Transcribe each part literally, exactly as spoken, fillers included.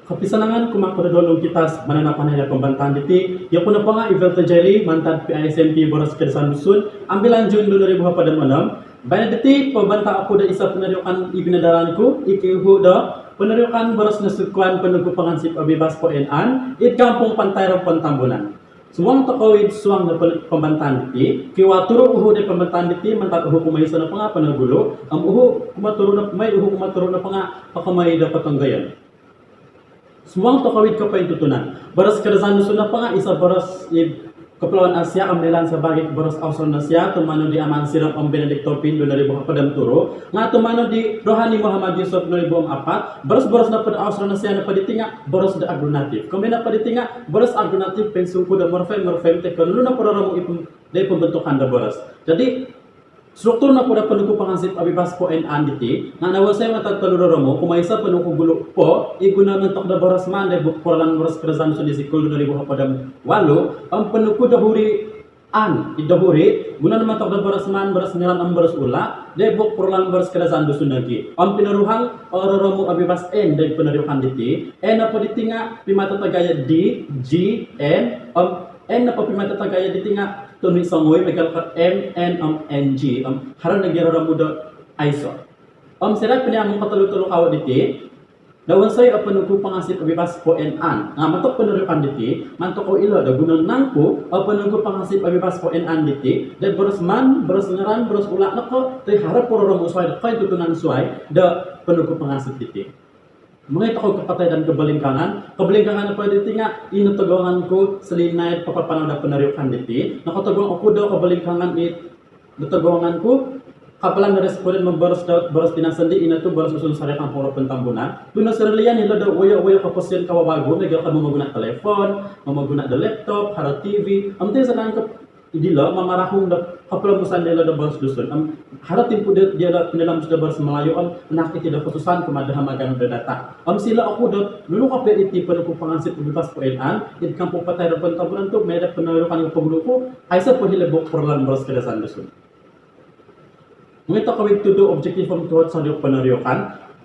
Kopisanangan kumaa ku do dolung kitas mananapanahi do pambantaan diti. Yoku nopo nga Ivel Tajeli mantad P I S M P Boros Kadazandusun, ambilan Jun duo ribu hopod om onom. Baino diti pambanta oku do iso ponoriukan i binadalan ku, ikiuhu do ponoriukan boros nosukuan Ponuku Pangansip Obibas Poen An id Kampung Pantai Rompon Tambunan. Sumuang tokou id suang do pambantaan diti, kiwaa turu uhu do pambantaan diti mantad uhu kumoiso nopo nga ponogulu, om uhu kumoturu nopo, moi uhu kumoturu nopo nga kokomoi do potonggoyon. Sumuang tokou id kopointutunan. Boros Kadazandusun nopo nga iso boros id Kepulauan Asia om noilaan sabaagi boros Austronesia tumanud di Aman Sirop om Benedicto Pin duo ribu hopod om turu, nga tumanud di Rohani Muhammad Yusuf duo ribu om apat. Boros-boros nopo do Austronesia nopo diti nga boros do aglutinatif. Komoyon nopo diti nga boros aglutinatif poinsungku do morfem-morfem toi ko nunu nopo roromu i pom-, di pembentukan do boros. Jadi, struktur nopo do Ponuku Pangansip Obibas Poen An diti nga nawonsoi mantad tolu roromu, kumoiso ponogulu po, i guno montok do boros man di buuk porolan boros Kadazandusun di sikul duo ribu hopod om walu, om ponuku do huri an, i do huri, guno no montok do boros man, boros ngaran om boros ula di buuk porolan boros Kadazandusun nogi. Om pinoruhang o roromu obibas en di ponoriukan diti. En nopo diti nga pimatatagaya D, G, N, om N nopo pimatatagaya diti nga tuni songui, miagal ko M, N, om N G, om haro nogi roromu do aiso. Om soira piniamung kotolu-tolu kawo diti, nawonsoi o Ponuku Pangansip Obibas Poen An. Nga montok ponoriukan diti, maan tokou ilo do guno nangku o Ponuku Pangansip Obibas Poen An diti do boros man, boros ngaran, boros ula nopo, toi haro po roromu suai do kointutunan suai do Ponuku Pangansip diti. Mongoi tokou kapatai dan kobolingkaangan. Kobolingkaangan nopo diti nga i notoguangan ku solinaid papapanau do ponoriukan diti. Nokotoguang oku do kobolingkaangan i notoguangan ku, kapalan do responden moboros do boros dino sondii, ino tu boros Dusun Sarayo Kampung Rompon Tambunan. Guno sorilian ilo do woyo-woyo koposion kawawagu, miagal ko momoguna telefon, momoguna do laptop, haro T V, om ti sanang ko dilo mamarahung do kopolomusan diolo do boros Dusun. Om haro timpu di-, diolo pinilambus do boros Melayu om manahak iti do kosusaan kumaa do hamagan do data. Om silo oku do nunu kopio iti Ponuku Pangansip Obibas Poen An id Kampung Pantai Rompon Tambunan tu maya do ponoriukan kopogulu ku, aiso po hilo buuk porolan boros Kadazandusun. Mongoi tokou id tudu, objektif om tuhot soriuk ponoriukan.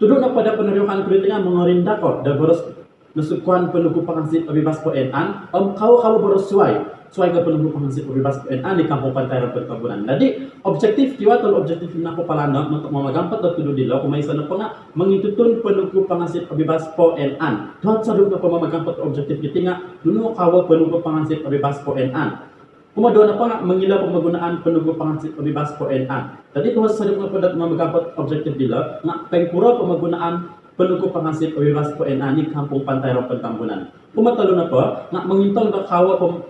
Tudu nopo do ponoriukan ku diti nga mongorinda ko do boros nosukuan Ponuku Pangansip Obibas Poen An om kawo-kawo boros suai, suai ko Ponuku Pangansip Obibas Poen An di Kampung Pantai Rompon Tambunan. Jadi, objektif, kiwaa tolu objektif nakupalano montok mamagampot do tudu dilo. Kumoiso nopo nga mongintutun Ponuku Pangansip Obibas Poen An. Tuhot soriuk nopo mamagampot objektif diti nga nunu kawo Ponuku Pangansip Obibas Poen An. Kumoduo nopo nga mongilo pomogunaan Ponuku Pangansip Obibas Poen An. Jadi, tuhot soriuk nopo do mamagampot objektif dilo nga poingkuro pomogunaan Ponuku Pangansip Obibas Poen An id Kampung Pantai Rompon Tambunan. Kumotolu nopo nga mongintong do kawo pom-,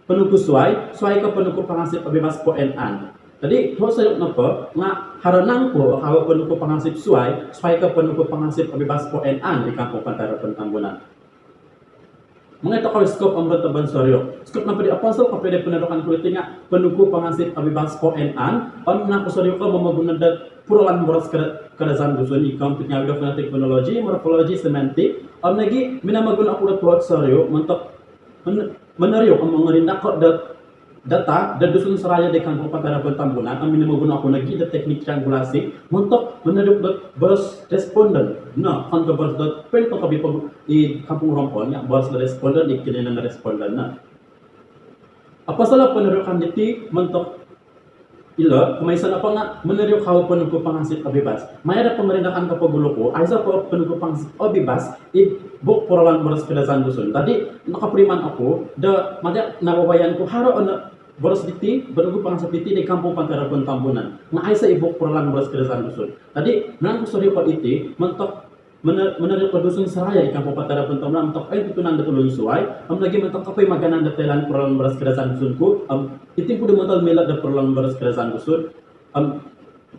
ponuku suai, suai ko Ponuku Pangansip Obibas Poen An. Jadi, tuhot soriuk nopo nga haro nangku kawo Ponuku Pangansip suai, suai ko Ponuku Pangansip Obibas Poen An id Kampung Pantai Rompon Tambunan. Mongoi tokou skop om rontob soriuk. Skop nopo di oponsol kopio di ponoriukan ku diti nga Ponuku Pangansip Obibas Poen An, om nangku soriuk ko momoguno do porolan boros Kada-, Kadazandusun, i kompit ngawi do fonetik, fonologi, morfologi, semantik, om nogi minomoguno oku do tuhot soriuk montok men-, monoriuk om mongorinda ko do data do Dusun Sarayo di Kampung Pantai Rompon Tambunan, om minomoguno oku nogi do teknik triangulasi montok monoriuk do boros responden. Nah, okon ko boros do pointongkobi po id Kampung Rompon, nga boros do responden, id kinoiyonon do responden. Nah, oponsol o ponoriukan diti montok ilo, kumoiso nopo nga monoriuk kawo Ponuku Pangansip Obibas. Maya do pamarindakan kopogulu ku, aiso po Ponuku Pangansip Obibas id buuk porolan boros Kadazandusun. Jadi, nokopuriman oku do mantad nawawayan ku haro o boros diti, Ponuku Pangansip diti di Kampung Pantai Rompon Tambunan. Nga aiso id buuk porolan boros Kadazandusun. Jadi, nangku soriuk ko iti montok mono-, monoriuk do Dusun Sarayo id Kampung Pantai Rompon Tambunan montok pointutunan do tulun suai, om nogi montok kopoimaganan do toilaan porolan boros Kadazandusun ku, om iti ku do mantad milo do porolan boros Kadazandusun. Om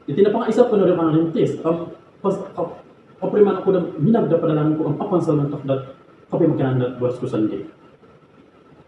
iti nopo nga iso ponoriukan rintis, om pos-, ko-, kopuriman oku do minaganu do padalan ku, om oponsol montok do kopoimaganan do boros ku sondii.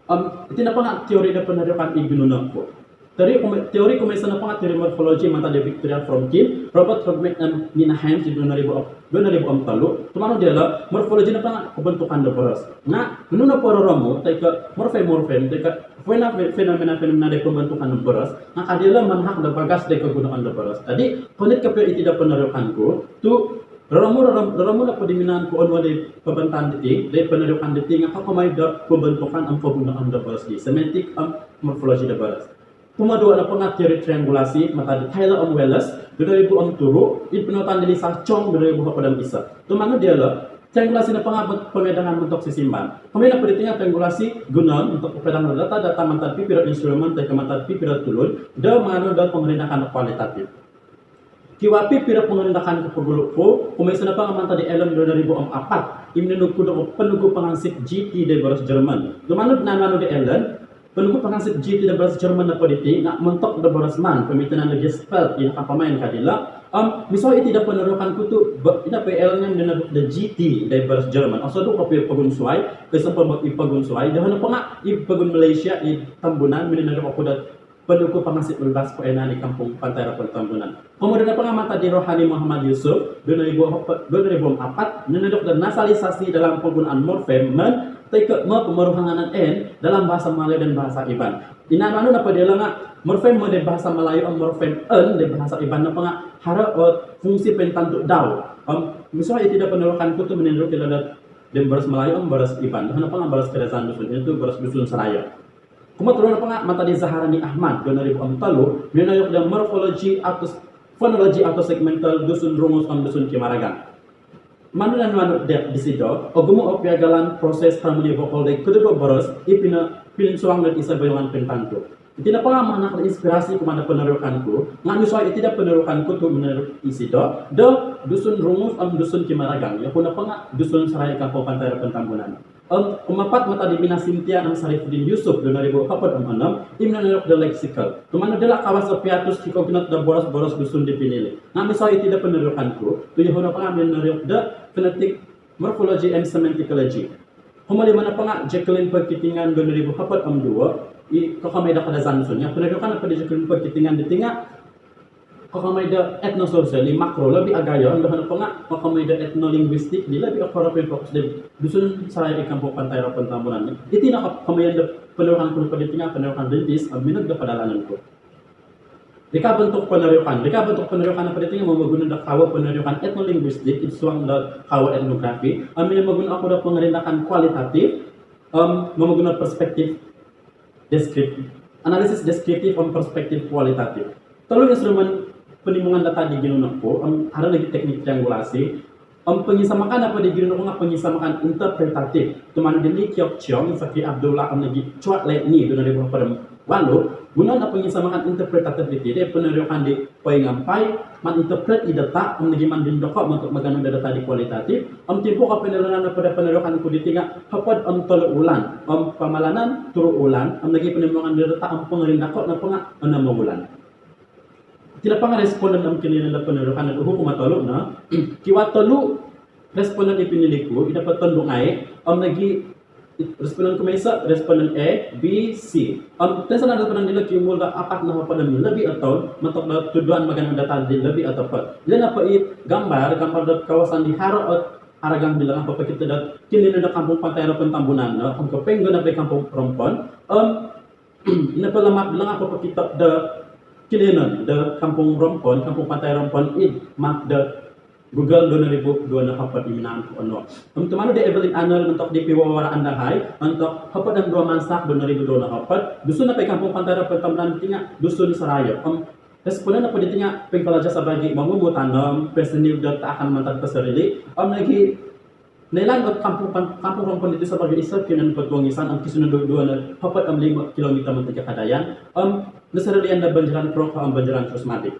Om iti nopo nga teori do ponoriukan i ginuno ku. Teori kumo-, teori kumoiso nopo nga teori morfologi mantad di Victoria Fromkin, Robert Hogmeier om Nina Hames di duo ribu, duo ribu om tolu. Tumanud diolo, morfologi nopo nga pembentukan do boros. Nga nunu nopo roromu, toi ko morfem-morfem, toi ko fena-, fenomena-fenomena di pembentukan do boros, nga ka diolo manahak do bagas di kogunaan do boros. Jadi, konit kopio iti do ponoriukan ku tu Roromu, rorom-, roromu nopo di minaan ku onuo di pabantaan diti, di ponorokan diti nga kokomoi do pembentukan om penggunaan do boros di semantik om morfologi do boros. Kumoduo nopo nga teori triangulasi mantad di Tylor om Wallace, duo ribu om turu, id ponulisan di Lisa Chong, duo ribu hopod om iso. Tumanud diolo, triangulasi nopo nga pemidangan bentuk sisimbar. Komoyon nopo diti nga triangulasi gunoon untuk popoindahan data-data mantad pipiro instrumen toi ko mantad pipiro tulun do manganu do pengerendakan kualitatif. Kiwaa pipiro pengerendakan ko pogulu ku, kumoiso nopo nga mantad di Ellen duo ribu om apat, i minonugud do ponugu pangansip G T di boros Jerman. Tumanud nanu-nanu di Ellen, ponugu pangansip G T di boros Jerman nopo diti nga montok do boros Mann, poomitanan do Gestalt, i nakapaamain ka dilo. Om miso iti do ponorokan ku tu, ba, ino po i Ellen nga minonugud do G T di boros Jerman. Osodu kopio pogun suai, koiso po i pogun suai, doho nopo nga i pogun Malaysia, i Tambunan, minonugud oku do ponugu pangansip bebas poinan di Kampung Pantai Harapan Tambunan. Komoyon nopo nga mantad di Rohani Muhammad Yusuf, duo ribu, duo ribu om apat, minonugud do nasalisasi dalam penggunaan morfem men toi ko mo pomoruhanganan en dalam bahasa Melayu dan bahasa Iban. Ino nanu nopo diolo nga morfem men di bahasa Melayu om morfem en di bahasa Iban nopo nga haro o fungsi pointantu dau. Om miso iti do ponorokan ku tu minonugud diolo do boros Melayu om boros Iban. Doho nopo nga boros Kadazan Dusun, ino tu boros Dusun Seraya. Kumotolu nopo nga mantad di Zaharani Ahmad, duo ribu om tolu, minonugud do morfologi atau fonologi atau segmental Dusun Rungus om Dusun Kimaragang. Tumanud nanu-nanu di, disido, ogumu o piagalan proses harmoni vokal di koduo boros, i pino-, pinonsuang do iso boyongan pointantu. Iti nopo nga manahak do inspirasi kumaa do ponorokan ku, nga miso iti do ponorokan ku tu minonurut isido do Dusun Rungus om Dusun Kimaragang, yau ku nopo nga Dusun Seraya Kampung Pantai Harapan Tambunan. Om kumapat mantad di Mina Sintia om Sarifuddin Yusuf, duo ribu hopod om onom, i minonurut do leksikal. Tumanud diolo kawas o piatus kikoginot do boros-boros Dusun di pinili. Nga miso iti do ponorokan ku tu yau nopo nga minonurut do phonetic morphology and semanticology. Koduo nopo nga Jacqueline Pagkitingan, duo ribu hopod om duo, i kokomoi do Kadazan Dusun. Nga ponorokan nopo di Jacqueline Pagkitingan diti nga kokomoi do etnososial, i makro, lobi agayo, doho nopo nga kokomoi do etnolinguistik, di lobi okoro poinfokus di Dusun Seraya di Kampung Pantai Harapan Tambunan. Iti no kokomoi do ponorokan ku nopo diti nga ponorokan rintis, om minoguno do padalanan ku. Di ka bentuk ponorokan, di ka bentuk ponorokan nopo diti nga momoguno do kawo ponorokan etnolinguistik id suang do kawo etnografi, om minomoguno oku do pengerendakan kualitatif, om momoguno perspektif deskriptif, analisis deskriptif om perspektif kualitatif. Tolu instrumen ponimungan data di ginuno ku, om haro nogi teknik triangulasi, om pengisamakan nopo di ginuno ku nga pengisamakan interpretatif. Tumanud di Li Kyok Chiong, Zaki Abdullah, om nogi Chua Leni, duo ribu hopod om walu, gunoon o pengisamakan interpretatif diti do ponorokan di poingampai, maan interpret i data, om nogi maan dindoko montok maganu do data di kualitatif, om timpu kopionolonan nopo do ponorokan ku diti nga hopod om tolu ulan, om pamalanan turu ulan, om nogi ponimungan do data om pengerindako nopo nga onom ulan. Iti nopo nga responden om kinoiyonon do ponorokan do uhu kumotolu no. Kiwaa tolu responden i pinili ku, ino po tondu ngai, om nogi responden kumoiso, responden A, B, C. Om toinsanan do responden dilo kiumul do apat nohopod om lobi o toun, montok do tuduan maganu data di lobi o topot. Ilo nopo i gambar, gambar do kawasan di haro o aragang dilo nga popokito do kinoiyonon do Kampung Pantai Harapan Tambunan no, om kopoinggonop di Kampung Rompon, om ino po map dilo nga popokito do kinoiyonon do Kampung Rompon, Kampung Pantai Rompon id map do Google duo ribu duo nohopod, i minaan ku onuo. Om tumanud di Evelyn Arnold montok di piwawaraan dahai, montok hopod om duo Mansak duo ribu duo nohopod, Dusun nopo i Kampung Pantai Harapan Tambunan diti nga Dusun Seraya. Om responden nopo diti nga poingkalaja sabaagi momumutanom, poinsaniu do taakan mantad posorili, om nogi noilaan do Kampung Pan-, Kampung Rompon diti sabaagi iso kinoiyonon potuongisan, om kisunundu duo nohopod om limo kilometer mantad Kadayan, om nosorilian do Banjaran Proka om Banjaran Terus Madi.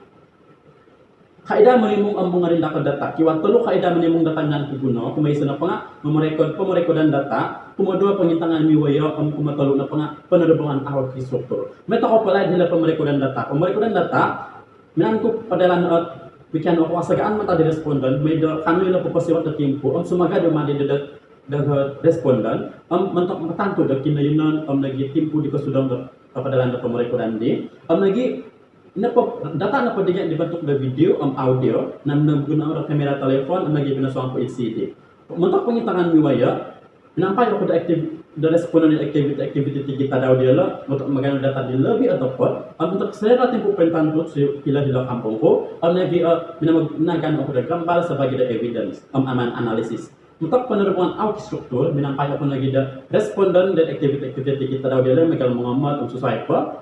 Kaidah monimung om mongerindako data. Kiwaa tolu kaidah monimung data minaan ku guno, kumoiso nopo nga momorekod, pomorekodan data, kumoduo pongintangan miwoyo, om kumotolu nopo nga ponodobangan au ki struktur. Mai tokou palaid hilo pomorekodan data. Pomorekodan data, minaan ku padalano, eh, pikian oku asagaan mantad di responden, mooi do kaanu ilo poposiwat do timpu, om sumagad do madi do, do, do responden, om montok matantu do kinoiyonon, om nogi timpu di kosudong do kapadalan do pomorekodan di, om nogi nopo, data nopo diti nga dibentuk do video om audio, nga minomoguno do kamera telefon, om nogi pinosuang po id C D. Montok pongintangan miwoyo, Minampai oku do aktiv-, do responden di aktiviti-aktiviti tigit tadau diolo, montok maganu data di lobi otopot, om montok soira timpu pointantu, hilo-hilo kampung ku, om nogi, eh, minamaganu oku do gambar sabaagi do evidence, om amaan analisis. Montok ponorubungan au struktur, minampai oku nogi do responden do aktiviti-aktiviti tigit tadau diolo, miagal mongomot, om susuai po.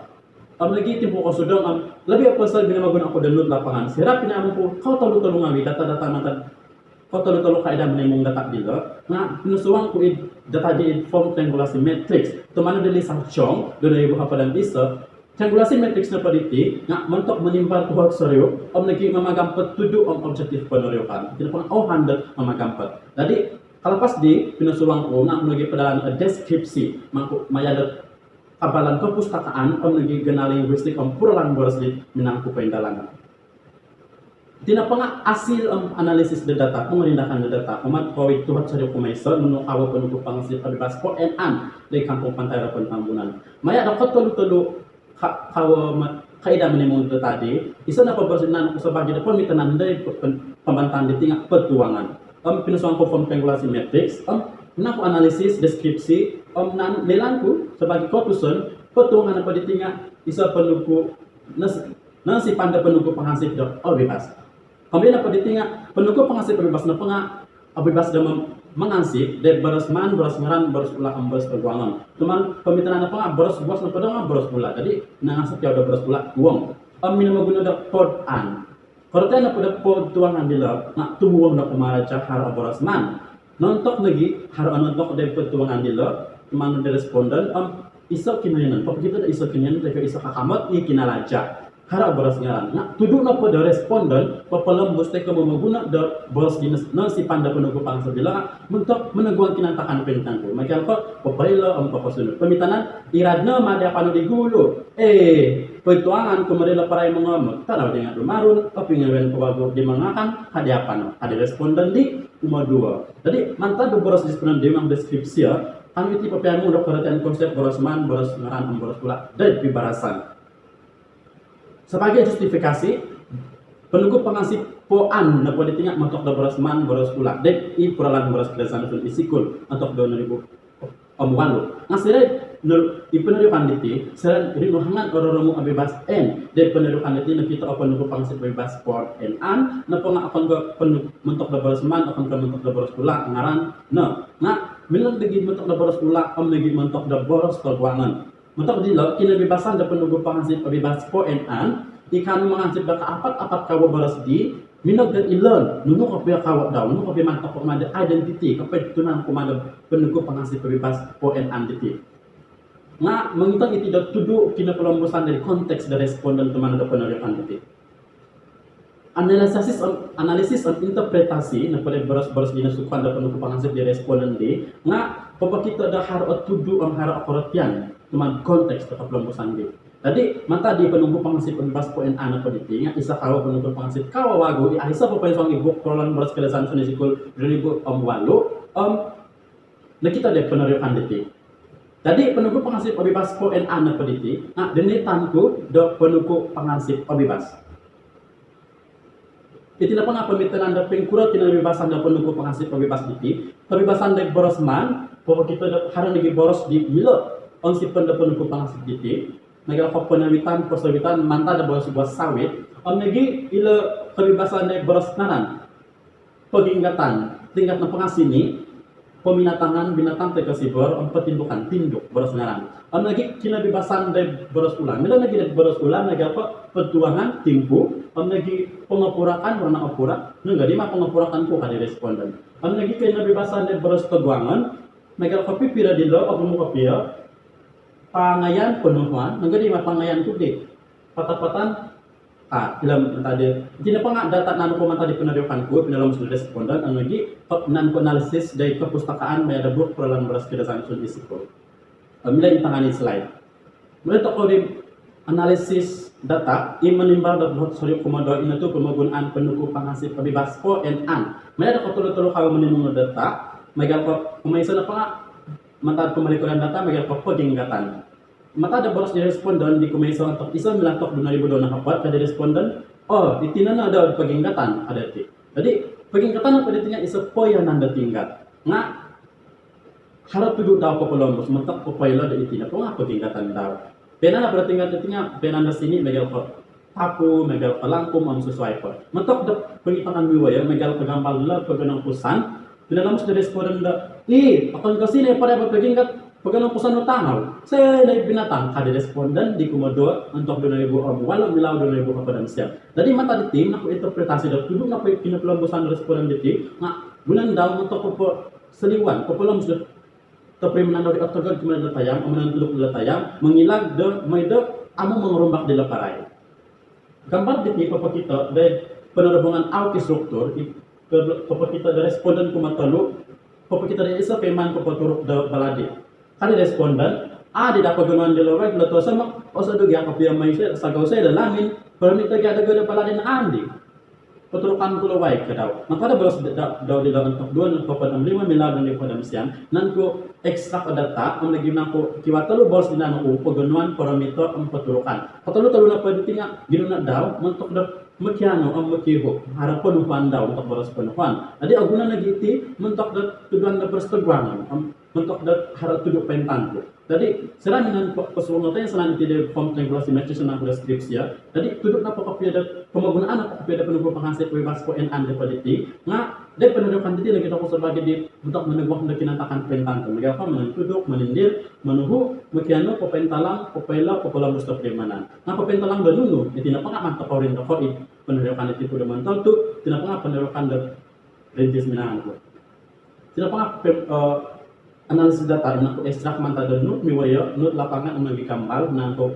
Om nogi timpu kosudong, om lobi oku pasal minamaganu oku do nut lapangan. Soira pinamampu, kotolu-tolu ngawi data-data mantad kotolu-tolu kaidah monimung data dilo, nga pinusuang ku id data di id form triangulasi matrix. Tu mantad di Lisa Chong, duo nohopod om iso, triangulasi matrix nopo diti, nga montok monimbar tuhot soriup, om nogi mamagam po tudu om objektif ponoriukan. Iti nopo nga au handad mamagam po. Jadi, kalapas di pinusuang ku, nga nogi padalan, eh, deskripsi, mangku, maya do kabalan kopustakaan, om nogi genal linguistik, om puralan boros di minangku poindalan. Iti nopo nga asil, om analisis do data, pongorindakan do data, kumaa kowit tuhot soriup kumoiso, nunu kawo ponuku pangansip obibas po N N, di Kampung Pantai Rapin Tambunan. Maya do kotolu-tolu ka-, kawo ma-, kaidah monimung data di, iso nopo boros di naan ku sabaagi do poomitanan di pen-, pambantahan diti nga potuangan. Om pinusuang ku form triangulasi matrix, om naan ku analisis, deskripsi, om naan, noilaan ku sabaagi kopuson, potuangan nopo diti nga iso ponuku, nas-, nansipan do ponuku pangansip do obibas. Komoyon nopo diti nga, ponuku pangansip obibas nopo nga obibas do mem-, mangansip do boros maan, boros ngaran, boros ula, om boros toguangon. Tu mantad poomitanan nopo nga boros guas nopo do nga boros ula. Jadi, nangansip yau do boros ula, guong. Om minomoguno do pod an. Korotian nopo do potuangan dilo nga tumuong no kumaraja haro boros maan. Nontok nogi, haro nontok do potuangan dilo, tu mantad di responden, om iso kinoyonon, popokito do iso kinoyonon, toi ko iso kakamot, i kinalaja. Haro boros ngaran. Nga tudu nopo do responden, popolombus toi ko momoguno do boros di nas-, nansipan do ponuku pangansip dilo, montok monoguang kinantakan pointantu. Miagal ko, popoilo, om poposunud. Poomitanan, irad no madi apanu di gulu. Eh, potuangan ku mari lo parai mongomot. Tadau di nga dumarun, opingawin ku wagu di mangakan, hadi apanu, hadi responden di, kumoduo. Jadi, mantad do boros di responden di memang deskripsi, ya, kami ti papiamu do korotian konsep boros maan, boros ngaran, om boros ula, do pibarasan. Sabaagi justifikasi, ponuku pangansip po an nopo diti nga montok do boros maan, boros ula, do i puralan boros Kadazandusun id sikul, ontok duo ribu om walu. Nga soira no-, i ponoriukan diti, soira rinuhangan o roromu obibas N, do ponoriukan diti nokito o ponuku pangansip obibas po N N, nopo nga okon ko ponu-, montok do boros maan, okon ko montok do boros ula, ngaran no. Nga milo nogi montok do boros ula, om nogi montok do boros toguangon. Montok dilo, kinobibasan do ponuku pangansip obibas po N N, i kaanu mangansip do kaapat-apat kawo boros di, minog do ilo, nunu kopio kawo dau, nunu kopio montok kumaa do identiti, kopio tunan kumaa do ponuku pangansip obibas po N N diti. Nga, mongintong iti do tudu kinopolombusan dari konteks do responden tu mantad do ponoriukan diti. Analisis om, analisis om interpretasi nopo do boros-boros di nosukuan do ponuku pangansip di responden di, nga popokito do haro o tudu om haro o korotian, tu mantad konteks do kopolombusan di. Jadi, mantad di ponuku pangansip obibas po N N nopo diti, nga iso kawo ponuku pangansip kawo wagu, i aiso popoinsuang id buuk puralan boros Kadazandusun id sikul duo ribu om walu, om nokito do ponoriukan diti. Jadi, ponuku pangansip obibas po N N nopo diti, nga dinoitan ku do ponuku pangansip obibas. Iti nopo nga poomitanan do poingkuro kinobibasan do ponuku pangansip obibas diti, kobibasan do boros maan, popokito do haro nogi boros di milo onsipon do ponuku pangansip diti, miagal ko ponowitan, posowitan, mantad do boros guas sawit, om nogi ilo kobibasan do boros ngaran. Poginggatan, tingkat nopo nga sini, peminatangan, binatang toi ko sibor, om potindukan, tinduk, boros ngaran. Om nogi kinobibasan do boros ula. Milo nogi do boros ula, miagal ko potuangan, timpu, om nogi pongopurakan, warna opura, nung gadi ma pongopurakan ku ka di responden. Om nogi kinobibasan do boros toguangon, miagal ko pipiro dilo, ogumu kopio, pangayan, ponuhuan, nung gadi ma pangayan ku di. Patapatan, ah, film mantad di. Iti nopo nga data naan ku mantad di ponoriukan ku, pinolombus do responden, om nogi, naan ku analisis dari kopustakaan, maya do buuk puralan boros Kadazandusun id sikul. Om milo intangan id slide. Milo tokou di analisis data, i monimbar do tuhot soriup kumodoh, ino tu pomogunaan ponuku pangansip obibas po N N. Maya do kotolu-tolu kawo monimung do data, miagal ko, kumoiso nopo nga, mantad pomolikuran data, miagal ko poginggatan. Mantad do boros di responden di kumoiso ontok iso milo ontok duo ribu duo nohopod ka di responden, oh, iti no no do poginggatan, ka dati. Jadi, poginggatan nopo diti nga iso poiyanan do tingkat. Nga, haro tudu dau popolombus montok popoilo do iti nopo nga poginggatan dau. Pionan do tingkat diti nga pionan do sini miagal ko paku, miagal ko langkum om susuai po. Montok do pointangan miwoyo miagal ko gambar lo pogonongkusan, pinolombus do responden do, "Ih, okon ko sini pada poginggatan, pogonongkusan o tangau. Sino i binatang?" ka di responden di kumoduo montok duo nohopod om walu milau duo nohopod om siam. Jadi mantad diti nopo interpretasi do tudu nopo i kinopolombusan do responden diti nga gunoon dau montok popo- seliwan, popolombus do topurimanan do di otogod kumaa do tayam, om monontuduk do tayam, mongilag do mooi do amu mongorumbak dilo parai. Gambar diti popokito do ponorobongan au ki struktur, i- popokito do responden kumotolu, popokito do iso piman popoturuk do baladi. Ka di responden, "Adi daa pogunoon dilo waig, lo tosomok, osodu gia kopio mooi soira, sagou soira lamin, poromit gia dogo do baladi no andi. Poturukan ku lo waig," ka dau. Mantad do boros dau dilo ontok duo nohopod om limo milau duo nohopod om siam, naan ku ekstrak o data om nogi naan ku kiwaa tolu boros di naan ku pogunoon, poromito om poturukan. Kotolu-tolu nopo diti nga ginuno dau montok do mokianu om mokiuhup, haro ponuhuan dau montok boros ponuhuan. Jadi oguno nogi iti montok do tuduan do boros toguangan om montok do haro tudu pointantu. Jadi soira minaan ko- kosuang do toinsanan iti do form triangulasi matrix nangku deskripsi. Jadi tudu nopo kopio do pomogunaan nopo kopio do ponuku pangansip obibas po N an do po diti nga do ponorokan diti nogi tokou sabaagi di montok monoguang do kinantakan pointantu. Miagal ko monontuduk, monindir, monuhu, mokianu, popointalang, popoilo, popolombus do purimanan. Nga popointalang do nunu, iti nopo nga maan tokou rindokoi. Ponorokan diti po do mantad tu, iti nopo nga ponorokan do rintis minaan ku. Iti nopo nga pe- eh, analisis data, naan ku ekstrak mantad do nut miwoyo, nut lapangan om nogi gambar, naan ku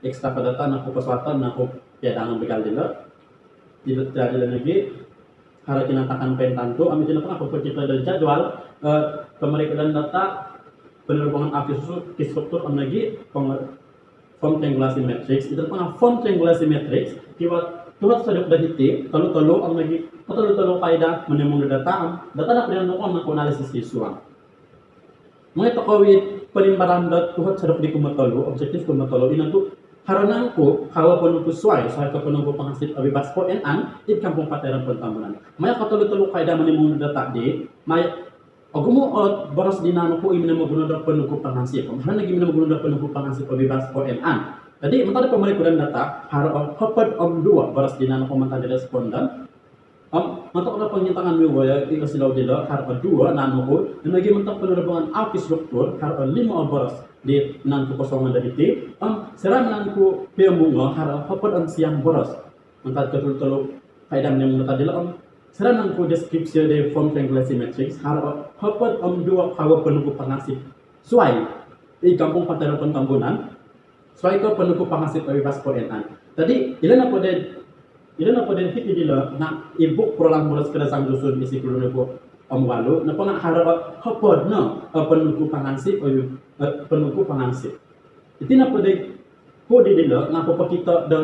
ekstrak data, naan ku posuaton, naan ku piadangon miagal dilo. Dilo, dilo nogi haro kinantakan pointantu, om iti nopo nga popokito do jadual, eh, pomorikodan data, ponorobongan au ki struktur om nogi pong- form triangulasi matrix. Iti nopo nga form triangulasi matrix, kiwaa tuhot sodop do hiti, tolu-tolu om nogi, tolu-tolu kaida monimung do data om data nopo dino nokuro naan ku analisis id suang. Mooi tokou id ponimbaran do tuhot sodop di kumotolu, objektif kumotolu, ino tu haro nangku kawo ponuku suai, suai ko ponuku pangansip obibas po N an id Kampung Patairan Pontanggunan. Maya kotolu-tolu kaida monimung do data di, maya ogumu o boros di naan ku i minomoguno do ponuku pangansip. Om haro nogi minomoguno do ponuku pangansip obibas po N an. Jadi mantad do pomorikodan data, haro o hopod om duo boros di naan ku mantad di responden. Om montok do pongintangan miwoyo, i kosilau dilo, haro o duo naan ku, om nogi montok ponorobongan au ki struktur, haro o limo o boros di naan ku kosongon do hiti. Om soira naan ku piomungo, haro o hopod om siam boros. Mantad kotolu-tolu kaida monimung do data dilo om soira naan ku deskripsi do form triangulasi matrix, haro o hopod om duo kawo ponuku pangansip suai id Kampung Patairan Pontanggunan, suai ko ponuku pangansip obibas po N an. Jadi ilo nopo do, ilo nopo do hiti dilo nga id buuk Porolaan Boros Kadazandusun id sikul duo nohopod om walu nopo nga haro o hopod no o ponuku pangansip, eh, ponuku pangansip. Iti nopo do hodi dilo nga popokito do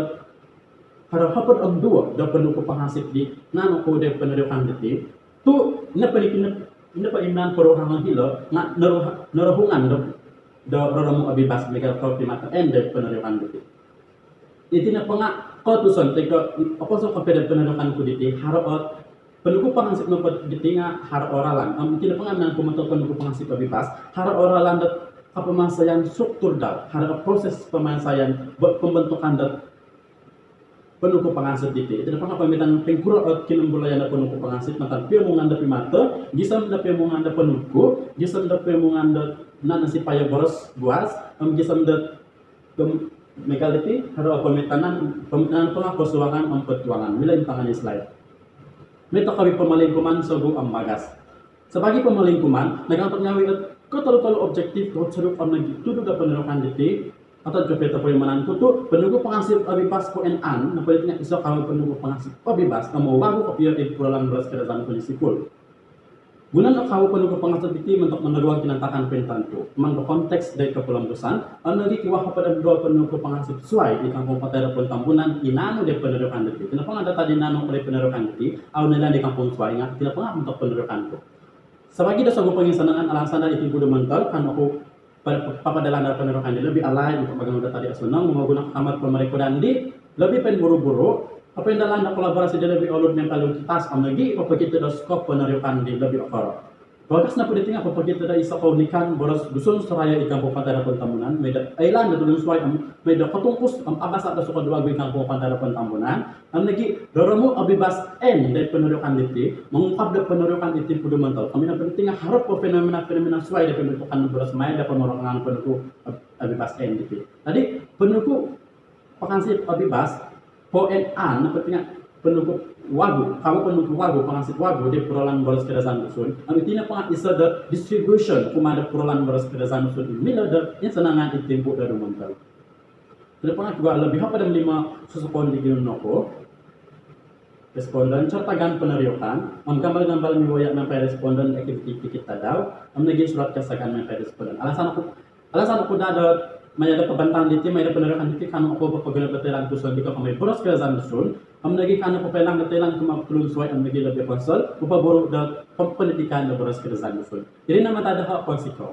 haro hopod om duo do ponuku pangansip di naan ku do ponorokan diti. Tu ino po di kino-, ino po i maan poruhangon hilo nga noroh-, norohungan do, do roromu obibas miagal ko pimato N do ponorokan diti. Iti nopo nga kotuson toi ko oposol kopio do ponorokan ku diti, haro o ponuku pangansip nopo diti nga haro o ralan. Om iti nopo nga naan ku montok ponuku pangansip obibas, haro o ralan do kapamansaian struktur dau, haro o proses pamansaian bo- pembentukan do ponuku pangansip diti. Iti nopo nga pomitan poingkuro o kinombulayan do ponuku pangansip mantad piomungan do pimato, gisom do piomungan do ponuku, gisom do piomungan do naan sipayo boros buas, om gisom do pem-, miagal diti, haro o pomitanan, pomitanan nopo nga posuangan om potuangan. Milo intangan id slide. Mooi tokou id pomolingkuman sogu om bagas. Sabaagi pomolingkuman, nokoongkot ngawi o kotolu-tolu objektif, tuhot sodop om nogi tudu do ponorokan diti. Otopot kopio topurimanan ku tu ponuku pangansip obibas po N an nopo diti nga iso kawo ponuku pangansip obibas om wagu kopio id Porolaan Boros Kadazandusun id sikul. Gunoon o kawo ponuku pangansip diti montok monoguang kinantakan pointantu, maan do konteks do kopolombusan, om nogi kiwaa hopod om duo ponuku pangansip suai id Kampung Patairan Pontanggunan i naanu do ponorokan diti. Iti nopo nga data di naanu ku do ponorokan diti, au noilaan di kampung suai nga iti nopo nga montok ponorokan ku. Sabaagi do sogu ponginsanangan, alansan do id timpu do mantad, kaanu oku pa-, papadalan do ponorokan di lobi alaid, montok maganau data di osonong, momoguno amat pomorikodan di lobi poinburu-buru, popoindalan do kolaborasi di lobi olud miampai lunkitas, om nogi popokito do skop ponorokan di lobi okoro. Bagas nopo diti nga popokito do iso kounikan boros Dusun Soraya id Kaampupan Tadau Pontong Tambunan, maid do oilaan do tulun suai om maid do kotungkus om abasa do sokod wagu id Kaampupan Tadau Pontong Tambunan. Om nogi roromu Abibas N do ponorokan diti, mongukab do ponorokan iti timpu dumontol. Komoyon nopo diti nga haro po fenomena-fenomena suai do ponorokan boros maid do ponorokan ponoroku Abibas N diti. Jadi ponoroku Pakansip Abibas, po en an nopo diti nga ponoroku wagu, kawo ponoroku wagu, pakansip wagu di porolan boros Kadazandusun. Om iti nopo nga iso do distribution kumaa do porolan boros Kadazandusun milo do insanangan id timpu do dumontol. Iti nopo nga kivaa lobi hopod om limo sosokon di ginawo ku responden, cartagan ponorokan om gambal-gambal miampai responden, aktiviti tikid tadau om nogi surat kasagaan miampai responden. Alasan oku, alasan oku daa do maya do pabantang diti, maya do ponorokan diti, kaanu oku popoguno do toilaan ku sondii kokomoi boros Kadazandusun om nogi kaanu popoilaan do toilaan kumaa tulun suai om nogi lobi konsol, popoboros do pondidikan do boros Kadazandusun. Iri no mantad doho, pounsikou.